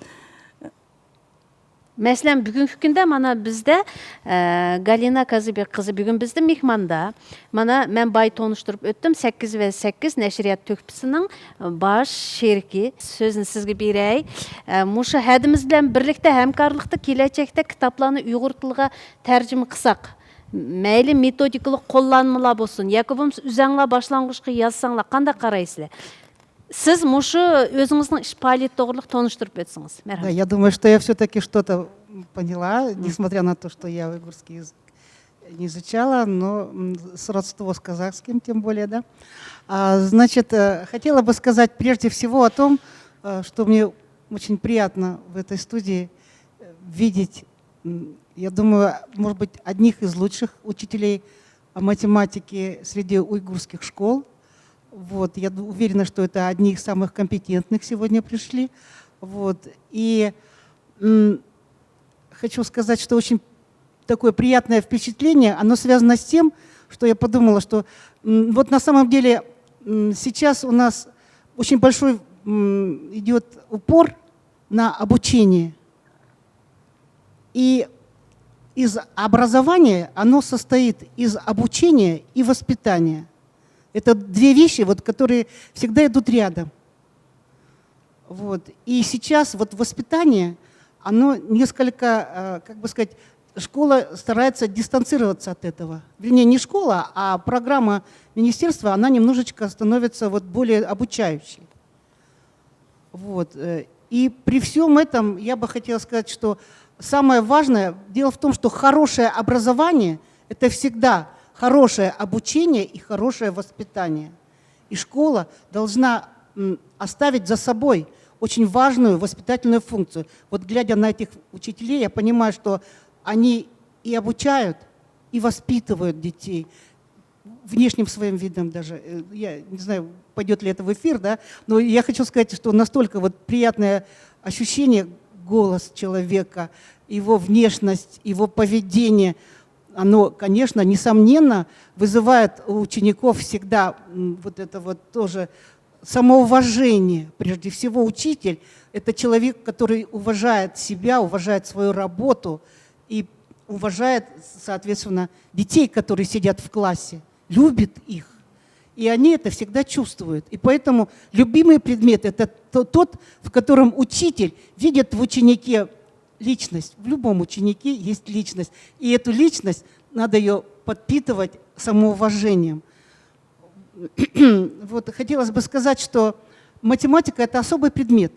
مەسىلەن، بۈگۈنكى كۈندە مانا بىزدە، ئە، گالىنا كازىبېك قىزى بۈگۈن بىزدە مېھماندا. مانا مەن بايا تونۇشتۇرۇپ ئۆتتۈم، سەككىز ۋە سەككىز نەشرىيات تۆھپىسىنىڭ باش شېرىكى. سۆزنى سىزگە بېرەي. ئە، مۇشۇ ھەدىمىز بىلەن بىرلىكتە ھەمكارلىقتا كېلەچەكتە كىتابلارنى ئۇيغۇر تىلىغا تەرجىمە قىلساق، مەيلى مېتودىكىلىق قوللانمىلار بولسۇن ياكى بولمىسا ئۆزەڭلار باشلانغۇچقا يازساڭلار، قانداق قارايسىلەر؟ سىز مۇشۇ ئۆزىڭىزنىڭ ئىش پائالىيىتى توغرىلىق تونۇشتۇرۇپ ئۆتسىڭىز. مەرھەمەت. Да, я думаю, что я всё-таки что-то поняла, несмотря на то, что я уйгурский язык не изучала, но, м, сродство с казахским, тем более, да. А, значит, э, хотела бы сказать прежде всего о том, э, что мне очень приятно в этой студии, э, видеть, м, я думаю, может быть, одних из лучших учителей математики среди уйгурских школ. Вот, я ду-, уверена, что это одни из самых компетентных сегодня пришли. Вот, и, м, хочу сказать, что очень такое приятное впечатление, оно связано с тем, что я подумала, что, м, вот на самом деле, м, сейчас у нас очень большой, м, идёт упор на обучение. И из образования, оно состоит из обучения и воспитания. Это две вещи, вот, которые всегда идут рядом. Вот. И сейчас вот воспитание, оно несколько, э, как бы сказать, школа старается дистанцироваться от этого. Вернее, не школа, а программа министерства, она немножечко становится вот более обучающей. Вот, э, и при всём этом я бы хотела сказать, что самое важное, дело в том, что хорошее образование — это всегда хорошее обучение и хорошее воспитание. И школа должна м, оставить за собой очень важную воспитательную функцию. Вот глядя на этих учителей, я понимаю, что они и обучают, и воспитывают детей внешним своим видом даже. Э, Я не знаю, пойдет ли это в эфир, да, но я хочу сказать, что настолько вот приятное ощущение, голос человека, его внешность, его поведение, оно, конечно, несомненно, вызывает у учеников всегда м, вот это вот тоже самоуважение. Прежде всего, учитель — это человек, который уважает себя, уважает свою работу и уважает, соответственно, детей, которые сидят в классе, любит их. И они это всегда чувствуют. И поэтому любимый предмет — это то- тот, в котором учитель видит в ученике личность. В любом ученике есть личность. И эту личность надо ее подпитывать самоуважением. Вот, хотелось бы сказать, что математика — это особый предмет.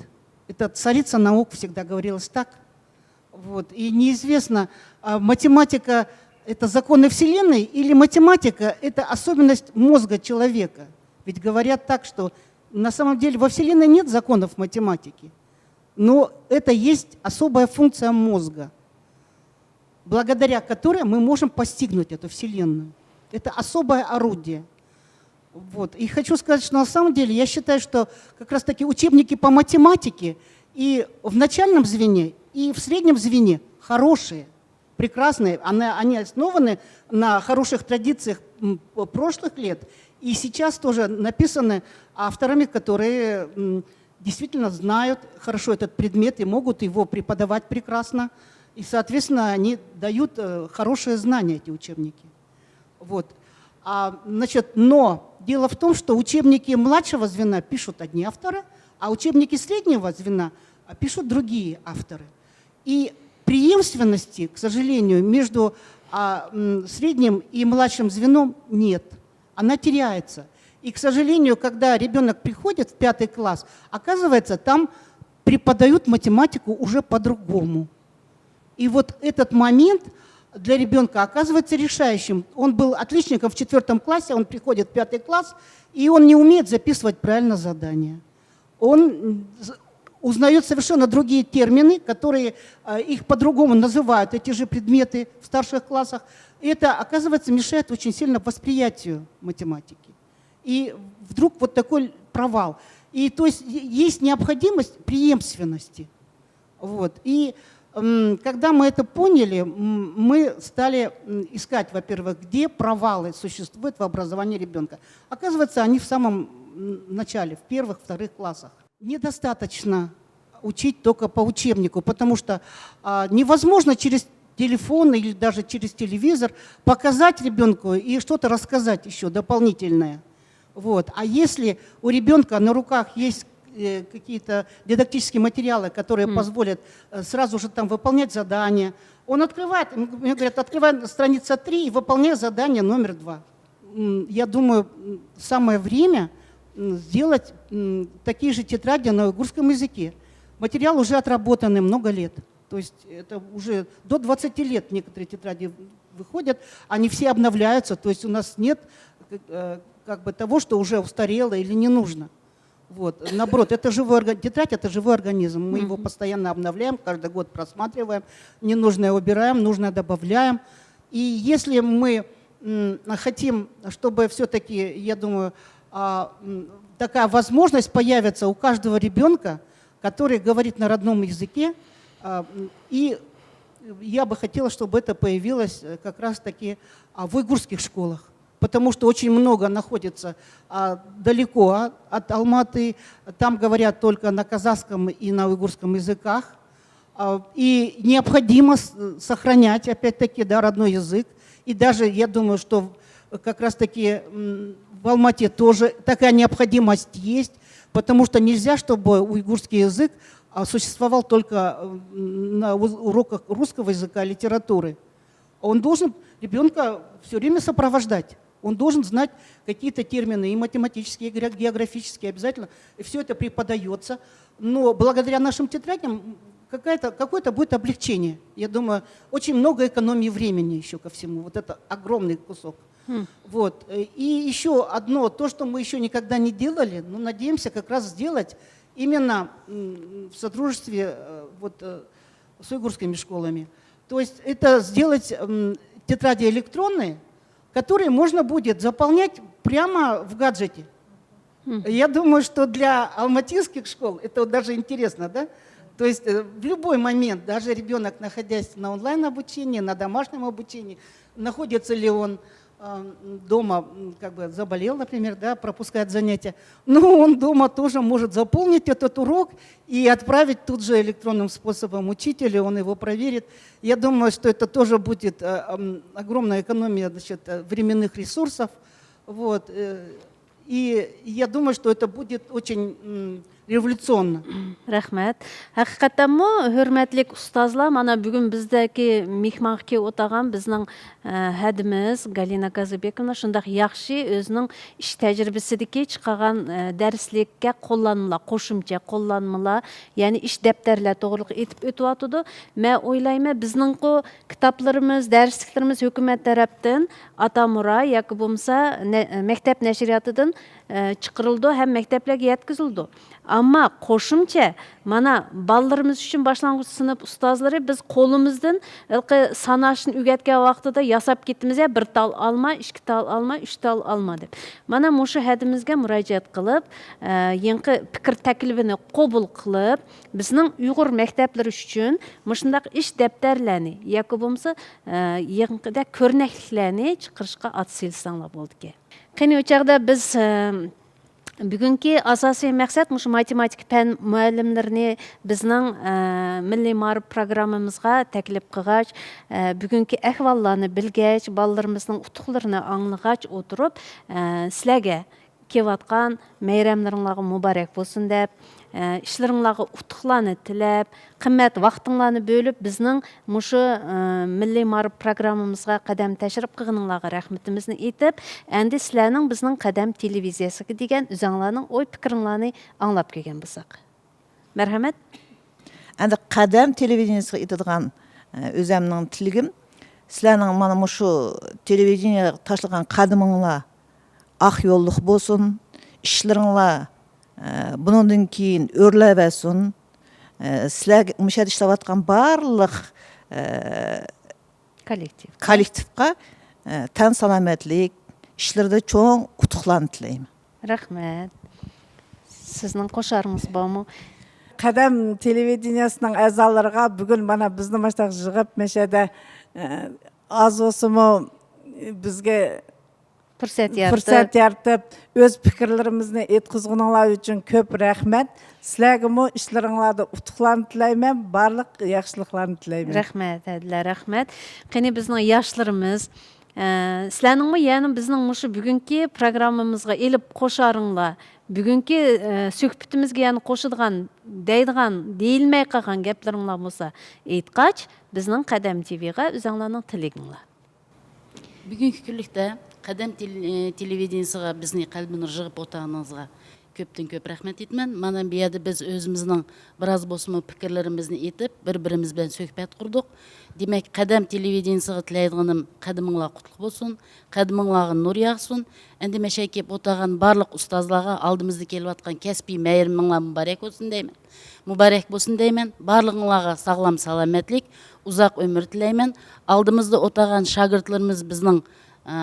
Это царица наук, всегда говорилось так. Вот. И неизвестно, а математика — это законы Вселенной или математика — это особенность мозга человека. Ведь говорят так, что на самом деле во Вселенной нет законов математики. Но это есть особая функция мозга, благодаря которой мы можем постигнуть эту Вселенную. Это особое орудие. Вот. И хочу сказать, что на самом деле я считаю, что как раз-таки учебники по математике и в начальном звене, и в среднем звене хорошие, прекрасные. Они, они основаны на хороших традициях м, прошлых лет. И сейчас тоже написаны авторами, которые м, действительно знают хорошо этот предмет и могут его преподавать прекрасно. И, соответственно, они дают э, хорошие знания, эти учебники. Вот. А, значит, но дело в том, что учебники младшего звена пишут одни авторы, а учебники среднего звена а, пишут другие авторы. И преемственности, к сожалению, между а, м, средним и младшим звеном нет. Она теряется. И, к сожалению, когда ребенок приходит в пятый класс, оказывается, там преподают математику уже по-другому. И вот этот момент для ребенка оказывается решающим. Он был отличником в четвертом классе, он приходит в пятый класс, и он не умеет записывать правильно задания. Он узнает совершенно другие термины, которые э, их по-другому называют, эти же предметы в старших классах. И это, оказывается, мешает очень сильно восприятию математики. И вдруг вот такой провал. И то есть есть необходимость преемственности. Вот. И м, когда мы это поняли, м, мы стали м, искать, во-первых, где провалы существуют в образовании ребенка. Оказывается, они в самом м, начале, в первых, вторых классах. Недостаточно учить только по учебнику, потому что а, невозможно через телефон или даже через телевизор показать ребенку и что-то рассказать еще дополнительное. Вот. А если у ребенка на руках есть э, какие-то дидактические материалы, которые позволят э, сразу же там выполнять задания, он открывает, ему говорят, открывай страница три и выполняй задание номер два. М, Я думаю, м, самое время м, сделать м, такие же тетради на уйгурском языке. Материал уже отработанный много лет. То есть это уже до двадцати лет некоторые тетради выходят, они все обновляются, то есть у нас нет э, как бы того, что уже устарело или не нужно. Вот. Наоборот, это живой орган... тетрадь — это живой организм. Мы его постоянно обновляем, каждый год просматриваем, ненужное убираем, нужное добавляем. И если мы м, хотим, чтобы все-таки, я думаю, а, м, такая возможность появится у каждого ребенка, который говорит на родном языке, а, м, и я бы хотела, чтобы это появилось э, как раз-таки а, в уйгурских школах, потому что очень много находится а, далеко от Алматы, там говорят только на казахском и на уйгурском языках, а, и необходимо с- сохранять, опять-таки, да, родной язык. И даже, я думаю, что в- как раз-таки м, в Алмате тоже такая необходимость есть, потому что нельзя, чтобы уйгурский язык а, существовал только м, на уз- уроках русского языка и литературы. Он должен ребенка все время сопровождать. Он должен знать какие-то термины, и математические, и географические обязательно. И все это преподается. Но благодаря нашим тетрадям какое-то какое будет облегчение. Я думаю, очень много экономии времени еще ко всему. Вот это огромный кусок. Вот. Э, И еще одно, то, что мы еще никогда не делали, но надеемся как раз сделать именно м, в сотрудничестве э, вот, э, с уйгурскими школами. То есть это сделать м, тетради электронные, которые можно будет заполнять прямо в гаджете. Я думаю, что для алматинских школ это вот даже интересно, да? То есть э, в любой момент, даже ребенок, находясь на онлайн-обучении, на домашнем обучении, находится ли он э, дома, м, как бы заболел, например, да, пропускает занятия, но он дома тоже может заполнить этот урок и отправить тут же электронным способом учителю, он его проверит. Я думаю, что это тоже будет э, м, огромная экономия, значит, э, временных ресурсов. Вот. Э, И я думаю, что это будет очень м, революционно. رەھمەت. ھەقىقەتەنمۇ ھۆرمەتلىك ئۇستازلار، مانا بۈگۈن بىزدىكى مېھمانغا كېلىپ ئولتۇرغان بىزنىڭ ئە، ھەدىمىز گالىنا كازىبېكوۋنا شۇنداق ياخشى ئۆزىنىڭ ئىش تەجرىبىسىدىكى چىقارغان ئە، دەرسلىككە قوللانمىلار، قوشۇمچە قوللانمىلار، يەنى ئىش دەپتەرلەر توغرىلىق ئېيتىپ ئۆتۈۋاتىدۇ. مەن ئويلايمەن، بىزنىڭقۇ كىتابلىرىمىز، دەرسلىكلىرىمىز ھۆكۈمەت تەرەپتىن ئاتامۇرا ياكى بولمىسا نە- مەكتەپ نەشرىياتىدىن ئە، چىقىرىلىدۇ ھەم مەكتەپلەرگە يەتكۈزۈلىدۇ. ئەمما قوشۇمچە، مانا، بالىلىرىمىز ئۈچۈن باشلانغۇچ سىنىپ ئۇستازلىرى بىز قولىمىزدىن ھېلىقى ساناشنى ئۆگەتكەن ۋاقتىدا ياساپ كېتىمىز، يا بىر تال ئالما، ئىككى تال ئالما، ئۈچ تال ئالما دەپ. مانا مۇشۇ ھەدىمىزگە مۇراجىئەت قىلىپ، ئە، يېڭىقى پىكىر تەكلىپىنى قوبۇل قىلىپ، بىزنىڭ ئۇيغۇر مەكتەپلىرى ئۈچۈن مۇشۇنداق ئىش دەپتەرلەرنى ياكى بولمىسا ئە، يېڭىقىدەك كۆرنەكلىكلەرنى چىقىرىشقا ئات سېلىساڭلار بولىدىكەن. قېنى، ئۇ چاغدا بىز ئە، بۈگۈنكى ئاساسىي مەقسەت مۇشۇ ماتېماتىكا پەن مۇئەللىملىرىنى بىزنىڭ ئە، مىللىي مائارىپ پروگراممىمىزغا تەكلىپ قىلغاچ، ئە، بۈگۈنكى ئەھۋاللارنى بىلگەچ، بالىلىرىمىزنىڭ ئۇتۇقلىرىنى ئاڭلىغاچ ئولتۇرۇپ، ئە، سىلەرگە كېلىۋاتقان مەيرەملىرىڭلارغا مۇبارەك بولسۇن دەپ، ئە، ئىشلىرىڭلارغا ئۇتۇقلارنى تىلەپ، قىممەت ۋاقتىڭلارنى بۆلۈپ، بىزنىڭ مۇشۇ ئە، مىللىي مائارىپ پروگراممىمىزغا قەدەم تەشرىپ قىلغىنىڭلارغا رەھمىتىمىزنى ئېيتىپ، ئەمدى سىلەرنىڭ بىزنىڭ قەدەم تېلېۋىزىيەسىگە دېگەن ئۆزەڭلارنىڭ ئوي پىكرىڭلارنى ئاڭلاپ كۆرگەن بولساق. مەرھەمەت. ئەمدى قەدەم تېلېۋىدېنىيەسىگە ئېيتىدىغان ئە، ئۆزەمنىڭ تىلىكىم، سىلەرنىڭ مانا مۇشۇ تېلېۋىدېنىيەگە تاشلىغان قەدىمىڭلار ئاق يوللۇق بولسۇن، ئىشلىرىڭلار ئە، بۇنىڭدىن كېيىن ئۆرلەۋەرسۇن. ئە، سىلەرگە مۇشۇ يەردە ئىشلەۋاتقان بارلىق ئە، كوللېكتىپ. كوللېكتىپقا ئە، تەن سالامەتلىك، ئىشلىرىدا چوڭ ئۇتۇقلارنى تىلەيمەن. رەھمەت. سىزنىڭ قوشارىڭىز بارمۇ؟ قەدەم تېلېۋىدېنىيەسىنىڭ ئەزالىرىغا بۈگۈن مانا بىزنى مۇشۇنداق يىغىپ مەشەدە ئە، ئاز بولسىمۇ بىزگە پۇرسەت يارىتىپ. پۇرسەت يارىتىپ، ئۆز پىكىرلىرىمىزنى ئېيتقۇزغىنىڭلار ئۈچۈن كۆپ رەھمەت. سىلەرگىمۇ ئىشلىرىڭلاردا ئۇتۇقلارنى تىلەيمەن، بارلىق ياخشىلىقلارنى تىلەيمەن. رەھمەت، ھەدىلە، رەھمەت. قېنى، بىزنىڭ ياشلىرىمىز، ئە، سىلەرنىڭمۇ يەنە بىزنىڭ مۇشۇ بۈگۈنكى پروگراممىمىزغا ئېلىپ قوشارىڭلار، بۈگۈنكى ئە، سۆھبىتىمىزگە يەنە قوشىدىغان، دەيدىغان، دېيىلمەي قالغان گەپلىرىڭلار بولسا ئېيتقاچ، بىزنىڭ قەدەم تىۋىغا ئۆزەڭلارنىڭ تىلىكىڭلار. بۈگۈنكى كۈنلۈكتە قەدەم تېل- تېلېۋىدېنىيەسىغا بىزنى قەلبىدىن يىغىپ ئولتۇرغىنىڭىزغا كۆپتىن كۆپ رەھمەت ئېيتىمەن. مانا بۇ يەردە بىز ئۆزىمىزنىڭ بىراز بولسىمۇ پىكىرلىرىمىزنى ئېيتىپ، بىر بىرىمىز بىلەن سۆھبەت قۇردۇق. دېمەك، قەدەم تېلېۋىدېنىيەسىغا تىلەيدىغىنىم قەدىمىڭلار قۇتلۇق بولسۇن، قەدىمىڭلارغا نۇر ياغسۇن. ئەمدى مەشەگە كېلىپ ئولتۇرغان بارلىق ئۇستازلارغا، ئالدىمىزدا كېلىۋاتقان كەسپىي مەيرىمىڭلار مۇبارەك بولسۇن دەيمەن. مۇبارەك بولسۇن دەيمەن. بارلىقىڭلارغا ساغلام، سالامەتلىك، ئۇزاق ئۆمۈر تىلەيمەن. ئالدىمىزدا ئولتۇرغان شاگىرتلىرىمىز بىزنىڭ، ئە،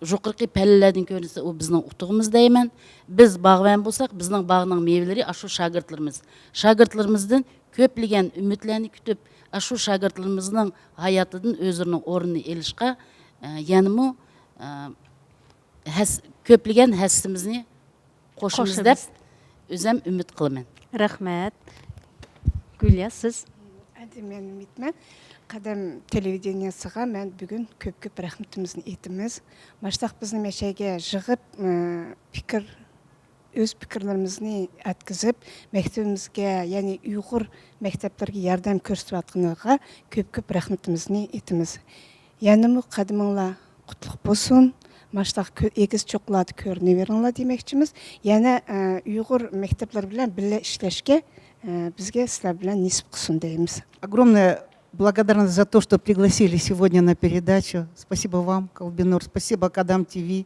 يۇقىرىقى پەللىلەردىن كۆرۈنسە، ئۇ بىزنىڭ ئۇتۇقىمىز دەيمەن. بىز باغۋەن بولساق، بىزنىڭ باغنىڭ مېۋىلىرى ئاشۇ شاگىرتلىرىمىز. شاگىرتلىرىمىزدىن كۆپلىگەن ئۈمىدلەرنى كۈتۈپ، ئاشۇ شاگىرتلىرىمىزنىڭ ھاياتىدىن ئۆزلىرىنىڭ ئورنىنى ئېلىشقا، ئە، يەنىمۇ، ئە، ھەس-، كۆپلىگەن ھەسسىمىزنى قوشىمىز دەپ ئۆزەم ئۈمىد قىلىمەن. رەھمەت. گۈلىيا، سىز؟ ئەمدى مەن ئېيتىمەن. قەدەم تېلېۋىدېنىيەسىغا مەن بۈگۈن كۆپ كۆپ رەھمىتىمىزنى ئېيتىمىز. ماشتاق بىزنى مەشەگە يىغىپ، ئە، پىكىر، ئۆز پىكىرلىرىمىزنى ئەتكۈزۈپ، مەكتىپىمىزگە، يەنى ئۇيغۇر مەكتەپلىرىگە ياردەم كۆرسىتىۋاتقىنىغا كۆپ كۆپ رەھمىتىمىزنى ئېيتىمىز. يەنىمۇ قەدىمىڭلار قۇتلۇق بولسۇن. ماشتاق كۆ-، ئېگىز چوققىلاردا كۆرۈنۈۋېرىڭلار دېمەكچىمىز. يەنە ئە، ئۇيغۇر مەكتەپلىرى بىلەن بىللە ئىشلەشكە ئە، بىزگە سىلەر بىلەن نېسىپ قىلسۇن دەيمىز. Огромное Благодарна за то, что пригласили сегодня на передачу. Спасибо вам, Колбинур. Спасибо Кадам ТВ.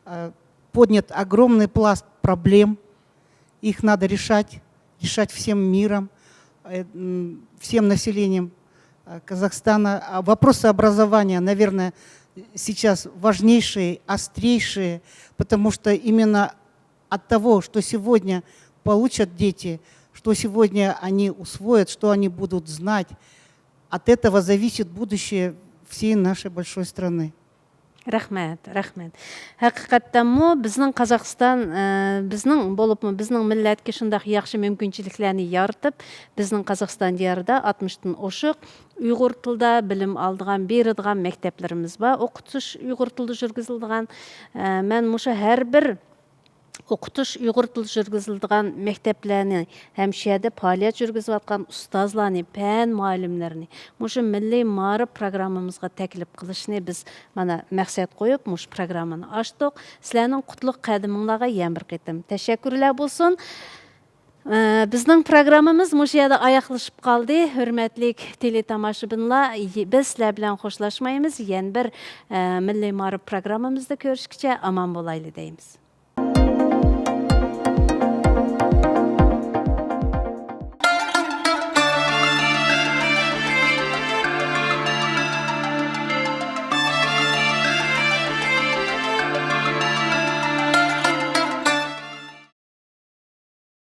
Э, Поднят огромный пласт проблем. Их надо решать, решать всем миром, э, м, всем населением э, Казахстана. А вопросы образования, наверное, сейчас важнейшие, острейшие, потому что именно от того, что сегодня получат дети, что сегодня они усвоят, что они будут знать, от этого зависит будущее всей нашей большой страны. رەھمەت، رەھمەت. ھەقىقەتەنمۇ بىزنىڭ قازاقىستان، ئە، بىزنىڭ، بولۇپمۇ بىزنىڭ مىللەتكە شۇنداق ياخشى مۇمكىنچىلىكلەرنى يارىتىپ، بىزنىڭ قازاقىستان دىيارىدا ئاتمىشتىن ئوشۇق ئۇيغۇر تىلىدا بىلىم ئالىدىغان، بېرىدىغان مەكتەپلىرىمىز بار. ئوقۇتۇش ئۇيغۇر تىلىدا يۈرگۈزۈلىدىغان. ئە، مەن مۇشۇ ھەر بىر ئوقۇتۇش ئۇيغۇر تىلىدا يۈرگۈزۈلىدىغان مەكتەپلەرنى ھەم شۇ يەردە پائالىيەت يۈرگۈزۈۋاتقان ئۇستازلارنى، پەن مۇئەللىملىرىنى مۇشۇ مىللىي مائارىپ پروگراممىمىزغا تەكلىپ قىلىشنى بىز مانا مەقسەت قويۇپ، مۇشۇ پروگراممىنى ئاچتۇق. سىلەرنىڭ قۇتلۇق قەدىمىڭلارغا يەنە بىر قېتىم تەشەككۈرلەر بولسۇن. ئە، بىزنىڭ پروگراممىمىز مۇشۇ يەردە ئاياغلىشىپ قالدى. ھۆرمەتلىك تېلېتاماشىبىنلار، بىز سىلەر بىلەن خوشلاشمايمىز. يەنە بىر، ئە، مىللىي مائارىپ پروگراممىمىزدا كۆرۈشكىچە ئامان بولايلى دەيمىز.